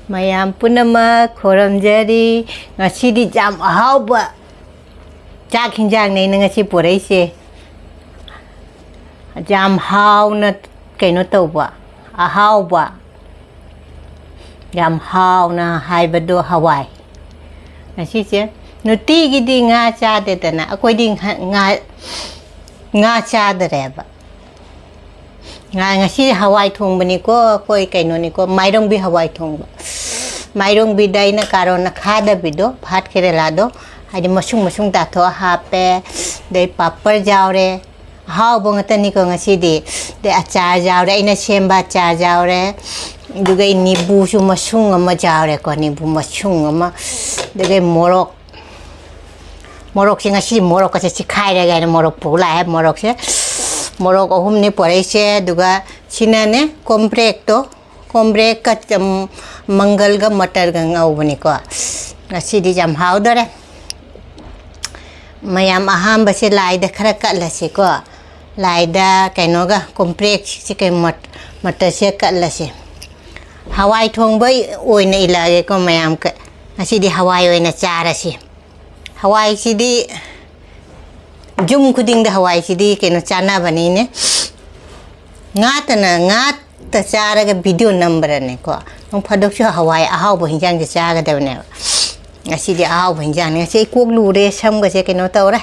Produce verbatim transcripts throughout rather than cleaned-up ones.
ꯃꯌꯥꯝ ꯄꯨꯝꯅꯃꯛ ꯈꯣꯏꯔꯝꯖꯔꯤ꯫ ꯉꯁꯤꯗꯤ ꯌꯥꯝ ꯑꯍꯥꯎꯕ ꯆꯥꯛ ꯍꯤꯟꯖꯥꯡꯅꯦ ꯑꯩꯅ ꯉꯁꯤ ꯄꯨꯔꯛꯏꯁꯦ꯫ ꯌꯥꯝ ꯍꯥꯎꯅ ꯀꯩꯅꯣ ꯇꯧꯕ, ꯑꯍꯥꯎꯕ, ꯌꯥꯝ ꯍꯥꯎꯅ ꯍꯥꯏꯕꯗꯣ ꯍꯋꯥꯏ꯫ ꯉꯁꯤꯁꯦ ꯅꯨꯡꯇꯤꯒꯤꯗꯤ ꯉꯥ ꯆꯥꯗꯦꯗꯅ, ꯑꯩꯈꯣꯏꯗꯤ ꯉꯥ, ꯉꯥ, ꯉꯥ ꯆꯥꯗꯔꯦꯕ꯫ ꯉꯥ, ꯉꯁꯤ ꯍꯋꯥꯏ ꯊꯣꯡꯕꯅꯤꯀꯣ, ꯑꯩꯈꯣꯏ ꯀꯩꯅꯣꯅꯤꯀꯣ, ꯃꯥꯏꯔꯣꯡꯕꯤ ꯍꯋꯥꯏ ꯊꯣꯡꯕ꯫ ꯃꯥꯏꯔꯣꯡꯕꯤꯗ ꯑꯩꯅ ꯀꯥꯔꯣꯟꯅ ꯈꯥꯗꯕꯤꯗꯣ, ꯚꯥꯠ ꯀꯦꯔꯦꯂꯥꯗꯣ, ꯍꯥꯏꯗꯤ ꯃꯁꯨꯡ ꯃꯁꯨꯡ ꯇꯥꯊꯣꯛꯑ ꯍꯥꯞꯄꯦ꯫ ꯑꯗꯩ ꯄꯥꯄꯔ ꯌꯥꯎꯔꯦ, ꯑꯍꯥꯎꯕ ꯉꯥꯛꯇꯅꯤꯀꯣ ꯉꯁꯤꯗꯤ꯫ ꯑꯗꯩ ꯑꯆꯥꯔ ꯌꯥꯎꯔꯦ, ꯑꯩꯅ ꯁꯦꯝꯕ ꯑꯆꯥꯔ ꯌꯥꯎꯔꯦ꯫ ꯑꯗꯨꯒ ꯑꯩ ꯅꯤꯕꯨꯁꯨ ꯃꯁꯨꯡ ꯑꯃ ꯌꯥꯎꯔꯦꯀꯣ, ꯅꯤꯕꯨ ꯃꯁꯨꯡ ꯑꯃ꯫ ꯑꯗꯨꯒ ꯃꯣꯔꯣꯛ, ꯃꯣꯔꯣꯛꯁꯦ ꯉꯁꯤ ꯃꯣꯔꯣꯛꯀꯁꯦ ꯆꯤꯈꯥꯏꯔꯒꯦ ꯍꯥꯏꯅ ꯃꯣꯔꯣꯛ ꯄꯨ ꯂꯥꯛꯑꯦ꯫ ꯃꯣꯔꯣꯛꯁꯦ, ꯃꯣꯔꯣꯛ ꯑꯍꯨꯝꯅꯤ ꯄꯣꯔꯛꯏꯁꯦ꯫ ꯑꯗꯨꯒ ꯁꯤꯅꯅꯦ ꯀꯣꯝꯄ꯭ꯔꯦꯛꯇꯣ, ꯀꯣꯝꯄ꯭ꯔꯦꯛꯀ ꯆꯝ-, ꯃꯪꯒꯜꯒ ꯃꯇꯔꯒ ꯉꯧꯕꯅꯤꯀꯣ꯫ ꯉꯁꯤꯗꯤ ꯌꯥꯝ ꯍꯥꯎꯗꯣꯔꯦ꯫ ꯃꯌꯥꯝ ꯑꯍꯥꯟꯕꯁꯦ ꯂꯥꯏꯗ ꯈꯔ ꯀꯠꯂꯁꯤꯀꯣ꯫ ꯂꯥꯏꯗ ꯀꯩꯅꯣꯒ ꯀꯣꯝꯄ꯭ꯔꯦꯛꯁꯤ ꯀꯩ ꯃꯠ-, ꯃꯇꯔꯁꯦ ꯀꯠꯂꯁꯤ꯫ ꯍꯋꯥꯏ ꯊꯣꯡꯕ ꯑꯣꯏꯅ ꯏꯜꯂꯛꯑꯒꯦꯀꯣ ꯃꯌꯥꯝ꯫ ꯀ-, ꯉꯁꯤꯗꯤ ꯍꯋꯥꯏ ꯑꯣꯏꯅ ꯆꯥꯔꯁꯤ꯫ ꯍꯋꯥꯏꯁꯤꯗꯤ ꯌꯨꯝ ꯈꯨꯗꯤꯡꯗ ꯍꯋꯥꯏꯁꯤꯗꯤ ꯀꯩꯅꯣ ꯆꯥꯅꯕꯅꯤꯅꯦ꯫ ꯉꯥꯇꯅ, ꯉꯥꯇ ꯆꯥꯔꯒ ꯚꯤꯗꯤꯑꯣ ꯅꯝꯕ꯭ꯔꯅꯦꯀꯣ? ꯅꯣꯡ ꯐꯥꯗꯣꯛꯁꯨ ꯍꯋꯥꯏ ꯑꯍꯥꯎꯕ ꯍꯤꯟꯖꯥꯡꯁꯦ ꯆꯥꯒꯗꯕꯅꯦꯕ꯫ ꯉꯁꯤꯗꯤ ꯑꯍꯥꯎꯕ ꯍꯤꯟꯖꯥꯡꯅꯤ꯫ ꯉꯁꯤ ꯑꯩ ꯀꯣꯛ ꯂꯨꯔꯦ, ꯁꯝꯒꯁꯦ ꯀꯩꯅꯣ ꯇꯧꯔꯦ꯫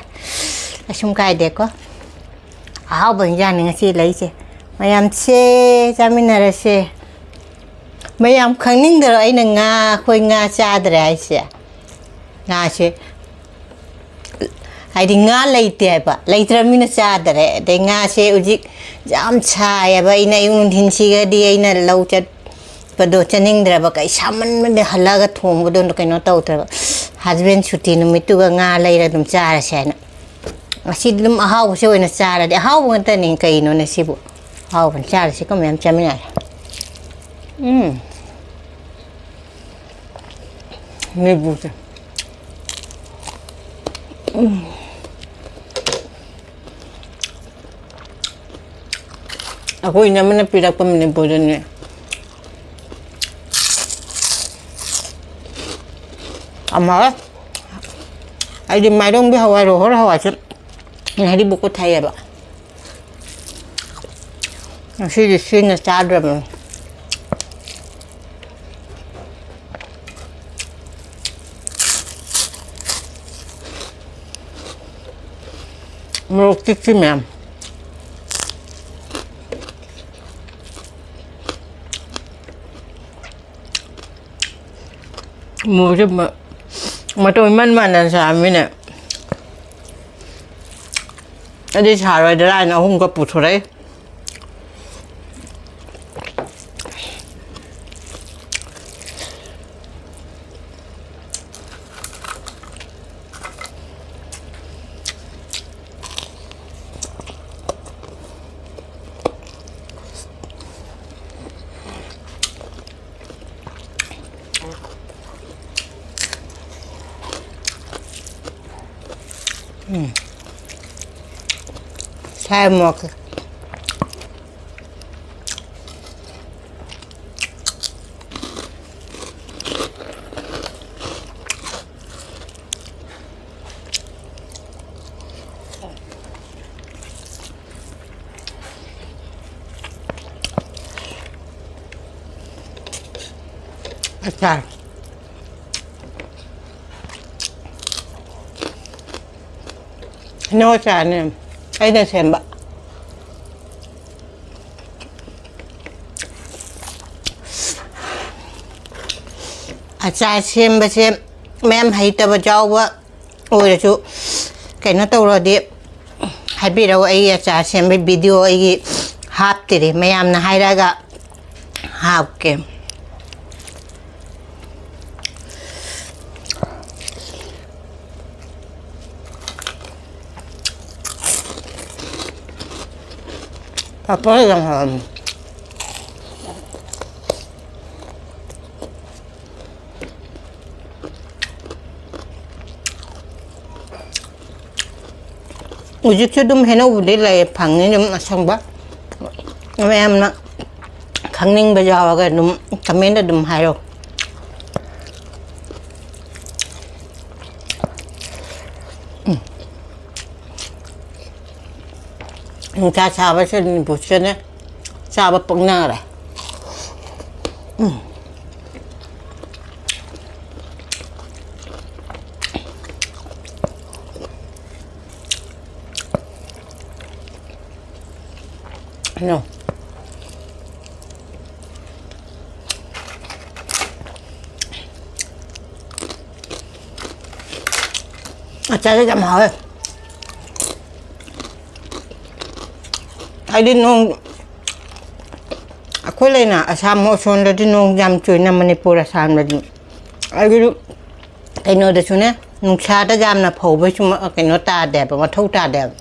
ꯀꯩꯁꯨꯝ ꯀꯥꯏꯗꯦꯀꯣ꯫ ꯑꯍꯥꯎꯕ ꯍꯤꯟꯖꯥꯡꯅꯤ ꯉꯁꯤ ꯂꯩꯁꯦ꯫ ꯃꯌꯥꯝꯁꯦ ꯆꯥꯃꯤꯟꯅꯔꯁꯦ꯫ ꯃꯌꯥꯝ ꯈꯪꯅꯤꯡꯗꯔꯣ ꯑꯩꯅ ꯉꯥ, ꯑꯩꯈꯣꯏ ꯉꯥ ꯆꯥꯗ꯭ꯔꯦ ꯍꯥꯏꯁꯦ? ꯉꯥꯁꯦ, ꯍꯥꯏꯗꯤ ꯉꯥ ꯂꯩꯇꯦ ꯍꯥꯏꯕ, ꯂꯩꯇ꯭ꯔꯕꯅꯤꯅ ꯆꯥꯗꯔꯦ꯫ ꯑꯗꯩ ꯉꯥꯁꯦ ꯍꯧꯖꯤꯛ ꯌꯥꯝ ꯁꯥꯏꯌꯦꯕ, ꯑꯩꯅ ꯑꯌꯨꯛ ꯅꯨꯡꯊꯤꯟꯁꯤꯒꯗꯤ ꯑꯩꯅ ꯂꯧ ꯆꯠꯄꯗꯣ ꯆꯠꯅꯤꯡꯗ꯭ꯔꯕ, ꯀꯩ ꯁꯥꯃꯟꯕꯗ ꯍꯜꯂꯛꯑꯒ ꯊꯣꯡꯕꯗꯣ ꯀꯩꯅꯣ ꯇꯧꯗ꯭ꯔꯕ꯫ ꯍꯁꯕꯦꯟ ꯁꯨꯇꯤ ꯅꯨꯃꯤꯠꯇꯨꯒ ꯉꯥ ꯂꯩꯔ ꯑꯗꯨꯝ ꯆꯥꯔꯁꯦ ꯍꯥꯏꯅ꯫ ꯉꯁꯤꯗꯤ ꯑꯗꯨꯝ ꯑꯍꯥꯎꯕꯁꯦ ꯑꯣꯏꯅ ꯆꯥꯔꯗꯤ, ꯑꯍꯥꯎꯕ ꯉꯥꯛꯇꯅꯤ ꯀꯩꯅꯣꯅꯦ ꯁꯤꯕꯨ꯫ ꯑꯍꯥꯎꯕꯅ ꯆꯥꯔꯁꯤꯀꯣ, ꯃꯌꯥꯝ ꯆꯥꯃꯤꯟꯅꯔꯦ꯫ ꯎꯝ꯫ ꯅꯤꯕꯨꯁꯦ꯫ ꯎꯝ꯫ ꯑꯩꯈꯣꯏ ꯏꯅꯝꯃꯅ ꯄꯤꯔꯛꯄ ꯃꯅꯤꯄꯨꯔꯗꯅꯦ꯫ ꯑꯃ, ꯑꯩꯗꯤ ꯃꯥꯏꯔꯣꯡꯕꯤ ꯍꯋꯥꯏ, ꯔꯣꯍꯣꯔ ꯍꯋꯥꯏꯁꯦ ꯍꯔꯤꯕꯣꯛꯀ ꯊꯥꯏꯌꯦꯕ꯫ ꯉꯁꯤꯗꯤ ꯁꯤꯅ ꯆꯥꯗ꯭ꯔꯕꯅꯤ꯫ ꯃꯣꯔꯣꯛ ꯆꯤꯛꯁꯤ ꯃꯌꯥꯝ꯫ ꯃꯣꯔꯣꯛꯁꯦ ꯃ-, ꯃꯇꯧ ꯏꯃꯥꯟ ꯃꯥꯟꯅ ꯆꯥꯃꯤꯅꯦ꯫ ꯑꯗꯨꯗꯤ ꯁꯥꯔꯣꯏꯗ꯭ꯔꯥ ꯍꯥꯏꯅ ꯑꯍꯨꯝꯒ ꯄꯨꯊꯣꯔꯛꯏ꯫ ꯎꯝ꯫ ꯁꯥꯏ ꯃꯣꯔꯣꯛꯁꯦ꯫ ꯑꯆꯥꯔ꯫ ꯍꯩꯅꯧ ꯑꯆꯥꯔꯅꯦ ꯑꯩꯅ ꯁꯦꯝꯕ꯫ ꯑꯆꯥꯔ ꯁꯦꯝꯕꯁꯦ ꯃꯌꯥꯝ ꯍꯩꯇꯕ ꯌꯥꯎꯕ ꯑꯣꯏꯔꯁꯨ, ꯀꯩꯅꯣ ꯇꯧꯔꯗꯤ ꯍꯥꯏꯕꯤꯔꯛꯑꯣ꯫ ꯑꯩ ꯑꯆꯥꯔ ꯁꯦꯝꯕꯒꯤ ꯚꯤꯗꯤꯑꯣ ꯑꯩꯒꯤ ꯍꯥꯞꯇꯔꯤ, ꯃꯌꯥꯝꯅ ꯍꯥꯏꯔꯛꯑꯒ ꯍꯥꯞꯀꯦ꯫ ꯄꯥꯄꯔ ꯌꯥꯝ ꯍꯥꯎꯔꯝꯃꯤ꯫ ꯍꯧꯖꯤꯛꯁꯨ ꯑꯗꯨꯝ ꯍꯩꯅꯧꯕꯨꯗꯤ ꯂꯩꯌꯦ, ꯐꯪꯉꯤ ꯑꯗꯨꯝ ꯑꯁꯪꯕ꯫ ꯃꯌꯥꯝꯅ ꯈꯪꯅꯤꯡꯕ ꯌꯥꯎꯔꯒ ꯑꯗꯨꯝ comment ꯑꯗꯨꯝ ꯍꯥꯏꯔꯣ꯫ ꯎꯝ꯫ ꯅꯨꯡꯁꯥ ꯁꯥꯕꯁꯦ ꯅꯤꯝꯕꯨꯁꯦꯅꯦ ꯆꯥꯕ ꯄꯛꯅꯔꯦ꯫ ꯎꯝ꯫ ꯀꯩꯅꯣ꯫ ꯑꯆꯥꯔꯁꯦ ꯌꯥꯝ ꯍꯥꯎꯋꯦ꯫ ꯍꯥꯏꯗꯤ ꯅꯣꯡ, ꯑꯩꯈꯣꯏ ꯂꯩꯅ ꯑꯁꯥꯝ ꯑꯁꯣꯝꯗꯗꯤ ꯅꯣꯡ ꯌꯥꯝ ꯆꯨꯏꯅ, ꯃꯅꯤꯄꯨꯔ ꯑꯁꯥꯝꯗꯗꯤ꯫ ꯑꯩꯒꯤ ꯀꯩꯅꯣꯗꯁꯨꯅꯦ, ꯅꯨꯡꯁꯥꯗ ꯌꯥꯝꯅ ꯐꯧꯕꯩꯁꯨ ꯃ-, ꯀꯩꯅꯣ ꯇꯥꯗꯦꯕ, ꯃꯊꯧ ꯇꯥꯗꯦꯕ꯫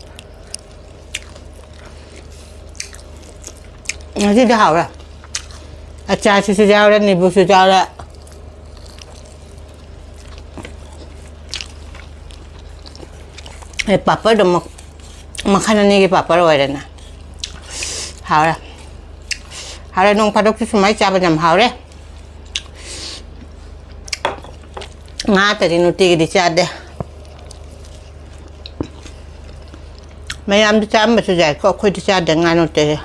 ꯉꯁꯤꯗꯤ ꯍꯥꯎꯔꯦ꯫ ꯑꯆꯥꯔꯁꯤꯁꯨ ꯌꯥꯎꯔꯦ, ꯅꯤꯕꯨꯁꯨ ꯌꯥꯎꯔꯦ꯫ ꯑꯦ, ꯄꯥꯄꯔꯗꯣ ꯃ-, ꯃꯈꯜ ꯑꯅꯤꯒꯤ ꯄꯥꯄꯔ ꯑꯣꯏꯔꯦꯅ꯫ ꯍꯥꯎꯔꯦ꯫ ꯍꯥꯎꯔꯦ, ꯅꯣꯡ ꯐꯥꯗꯣꯛꯁꯨ ꯁꯨꯃꯥꯏꯅ ꯆꯥꯕ ꯌꯥꯝ ꯍꯥꯎꯔꯦ꯫ ꯉꯥ ꯅꯠꯇ꯭ꯔꯗꯤ ꯅꯨꯡꯇꯤꯒꯤꯗꯤ ꯆꯥꯗꯦ꯫ ꯃꯌꯥꯝꯗꯤ ꯆꯥꯔꯝꯕꯁꯨ ꯌꯥꯏꯀꯣ, ꯑꯩꯈꯣꯏꯗꯤ ꯆꯥꯗꯦ ꯉꯥ ꯅꯠꯇ꯭ꯔꯗꯤ꯫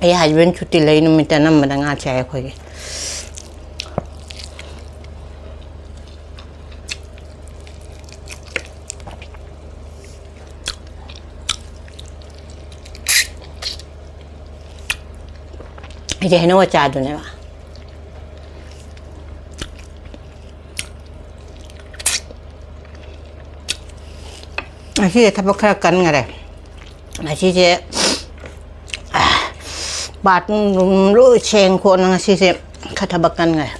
ꯑꯩ husband ꯁꯨꯇꯤ ꯂꯩ ꯅꯨꯃꯤꯠꯇ ꯑꯅꯝꯕꯅ ꯉꯥ ꯆꯥꯏ ꯑꯩꯈꯣꯏꯒꯤ꯫ ꯑꯩꯁꯦ ꯍꯩꯅꯧ ꯑꯆꯥꯔꯗꯨꯅꯦꯕ꯫ ꯉꯁꯤꯁꯦ ꯊꯕꯛ ꯈꯔ ꯀꯟꯈꯔꯦ꯫ ꯉꯁꯤꯁꯦ, ꯑꯥ, bathroom ꯅꯨꯡ ꯂꯣꯏ ꯁꯦꯡ ꯈꯣꯠꯅ ꯉꯁꯤꯁꯦ ꯈꯔ ꯊꯕꯛ ꯀꯟꯈꯔꯦ꯫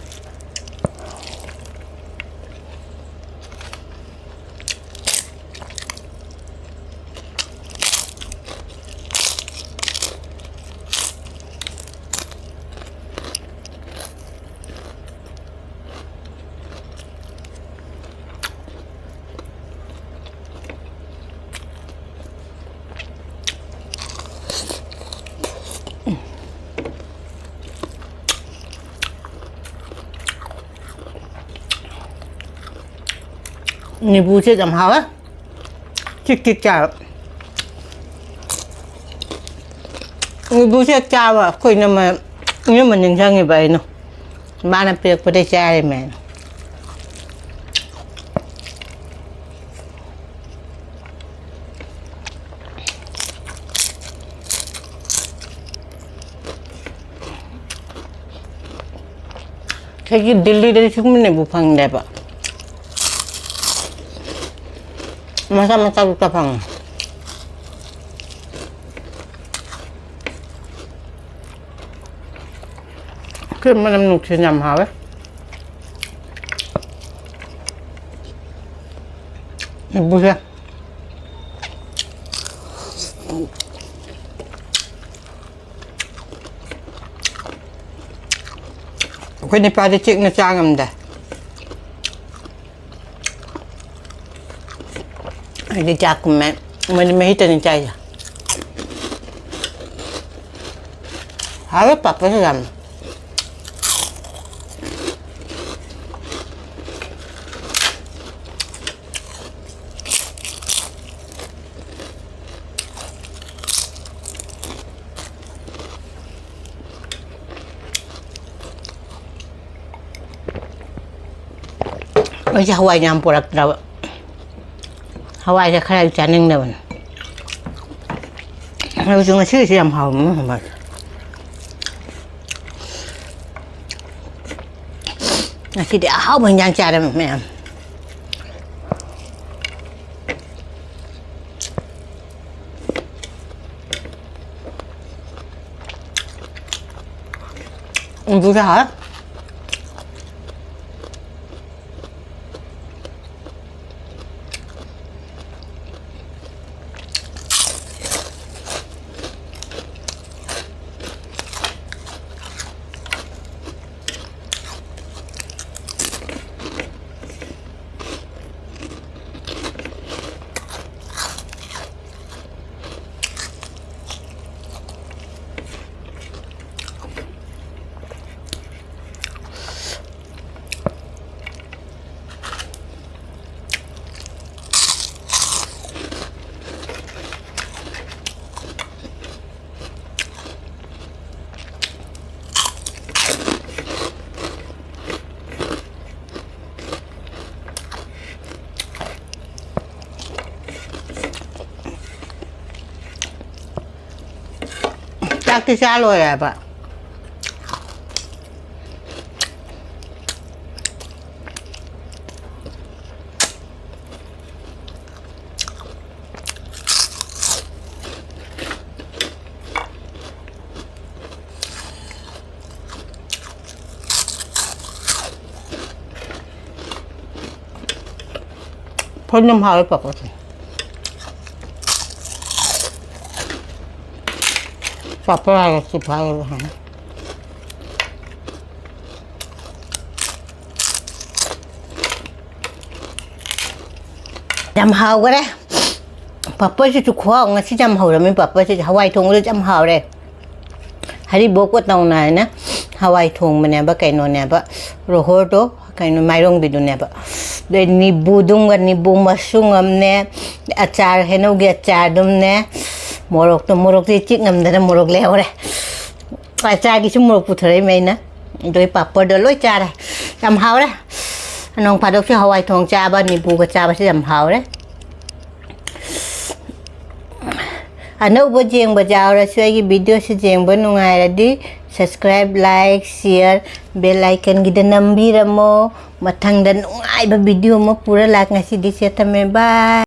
ꯅꯤꯕꯨꯁꯦ ꯌꯥꯝ ꯍꯥꯎꯋꯦ꯫ ꯆꯤꯛ ꯆꯤꯛ ꯆꯥꯕ꯫ ꯅꯤꯕꯨꯁꯦ ꯆꯥꯕ ꯑꯩꯈꯣꯏ ꯏꯅꯝꯃ, ꯏꯅꯝꯃ ꯅꯤꯡꯁꯤꯡꯉꯤꯕ ꯑꯩꯅ꯫ ꯃꯥꯅ ꯄꯤꯔꯛꯄꯗꯩ ꯆꯥꯔꯤꯃꯦ꯫ ꯑꯩꯈꯣꯏꯒꯤ ꯗꯤꯜꯂꯤꯗꯗꯤ ꯁꯤꯒꯨꯝꯕ ꯅꯤꯕꯨ ꯐꯪꯗꯦꯕ꯫ ꯃꯆꯥ ꯃꯆꯥꯗꯨꯇ ꯐꯪꯉꯦ꯫ ꯁꯤ ꯃꯅꯝ ꯅꯨꯡꯁꯤ, ꯌꯥꯝ ꯍꯥꯎꯋꯦ꯫ ꯅꯤꯕꯨꯁꯦ꯫ ꯑꯩꯈꯣꯏ ꯅꯤꯄꯥꯗꯤ ꯆꯤꯛꯅ ꯆꯥ ꯉꯝꯗꯦ꯫ ꯑꯩꯗꯤ ꯆꯥꯛ ꯀꯨꯝꯃꯦ꯫ ꯃꯣꯏꯗꯤ ꯃꯍꯤꯇꯅꯤ ꯆꯥꯏꯁꯦ꯫ ꯍꯥꯎꯋꯦ ꯄꯥꯄꯔꯁꯨ ꯌꯥꯝꯅ꯫ ꯑꯩꯁꯦ ꯍꯋꯥꯏ ꯌꯥꯝ ꯄꯨꯔꯛꯇ꯭ꯔꯕ꯫ ꯍꯋꯥꯏꯁꯦ ꯈꯔ ꯆꯥꯅꯤꯡꯗꯕꯅꯤ꯫ ꯑꯗꯨꯁꯨ ꯉꯁꯤꯒꯤꯁꯤ ꯌꯥꯝ ꯍꯥꯎꯕꯅꯤ ꯍꯋꯥꯏꯁꯦ꯫ ꯉꯁꯤꯗꯤ ꯑꯍꯥꯎꯕ ꯍꯤꯟꯖꯥꯡ ꯆꯥꯔꯦ ꯃꯌꯥꯝ꯫ ꯑꯗꯨꯗ ꯍꯥ? ꯆꯥꯛꯇꯤ ꯆꯥ ꯂꯣꯏꯔꯦꯕ꯫ ꯐꯣꯟ ꯌꯥꯝ ꯍꯥꯎꯋꯦ ꯄꯥꯄꯔꯁꯦ꯫ ꯄꯥꯄꯔ ꯍꯥꯏꯔꯒ ꯆꯤꯞꯁ ꯍꯥꯏꯔꯒ ꯍꯥꯏ꯫ ꯌꯥꯝ ꯍꯥꯎꯈꯔꯦ꯫ ꯄꯥꯄꯔꯁꯤꯁꯨ ꯈꯨꯍꯥꯎ, ꯉꯁꯤ ꯌꯥꯝ ꯍꯧꯔꯝꯃꯤ ꯄꯥꯄꯔꯁꯤꯁꯨ꯫ ꯍꯋꯥꯏ ꯊꯣꯡꯕꯗꯁꯨ ꯌꯥꯝ ꯍꯥꯎꯔꯦ꯫ ꯍꯔꯤꯕꯣꯛꯀ ꯇꯧꯅ ꯍꯥꯏꯅ ꯍꯋꯥꯏ ꯊꯣꯡꯕꯅꯦꯕ, ꯀꯩꯅꯣꯅꯦꯕ, ꯔꯣꯍꯣꯔꯗꯣ, ꯀꯩꯅꯣ, ꯃꯥꯏꯔꯣꯡꯕꯤꯗꯨꯅꯦꯕ꯫ ꯑꯗꯩ ꯅꯤꯕꯨꯗꯨꯝꯒ, ꯅꯤꯕꯨ ꯃꯁꯨꯡ ꯑꯃꯅꯦ, ꯑꯆꯥꯔ, ꯍꯩꯅꯧꯒꯤ ꯑꯆꯥꯔꯗꯨꯝꯅꯦ, ꯃꯣꯔꯣꯛꯇꯣ, ꯃꯣꯔꯣꯛꯇꯤ ꯆꯤꯛ ꯉꯝꯗꯅ ꯃꯣꯔꯣꯛ ꯂꯩꯍꯧꯔꯦ꯫ ꯑꯆꯥꯔꯒꯤꯁꯨ ꯃꯣꯔꯣꯛ ꯄꯨꯊꯣꯔꯛꯏꯃꯦ ꯑꯩꯅ꯫ ꯑꯗꯨꯒꯤ ꯄꯥꯄꯔꯗꯣ ꯂꯣꯏ ꯆꯥꯔꯦ꯫ ꯌꯥꯝ ꯍꯥꯎꯔꯦ꯫ ꯅꯣꯡ ꯐꯥꯗꯣꯛꯁꯨ ꯍꯋꯥꯏ ꯊꯣꯡ ꯆꯥꯕ, ꯅꯤꯕꯨꯒ ꯆꯥꯕꯁꯦ ꯌꯥꯝ ꯍꯥꯎꯔꯦ꯫ ꯑꯅꯧꯕ ꯌꯦꯡꯕ ꯌꯥꯎꯔꯁꯨ ꯑꯩꯒꯤ videoꯁꯤ ꯌꯦꯡꯕ ꯅꯨꯡꯉꯥꯏꯔꯗꯤ subscribe, like, share, bell iconꯒꯤꯗ ꯅꯝꯕꯤꯔꯝꯃꯣ꯫ ꯃꯊꯪꯗ ꯅꯨꯡꯉꯥꯏꯕ video ꯑꯃ ꯄꯨꯔ ꯂꯥꯛ꯫ ꯉꯁꯤꯗꯤ ꯁꯦ ꯊꯝꯃꯦ, bye꯫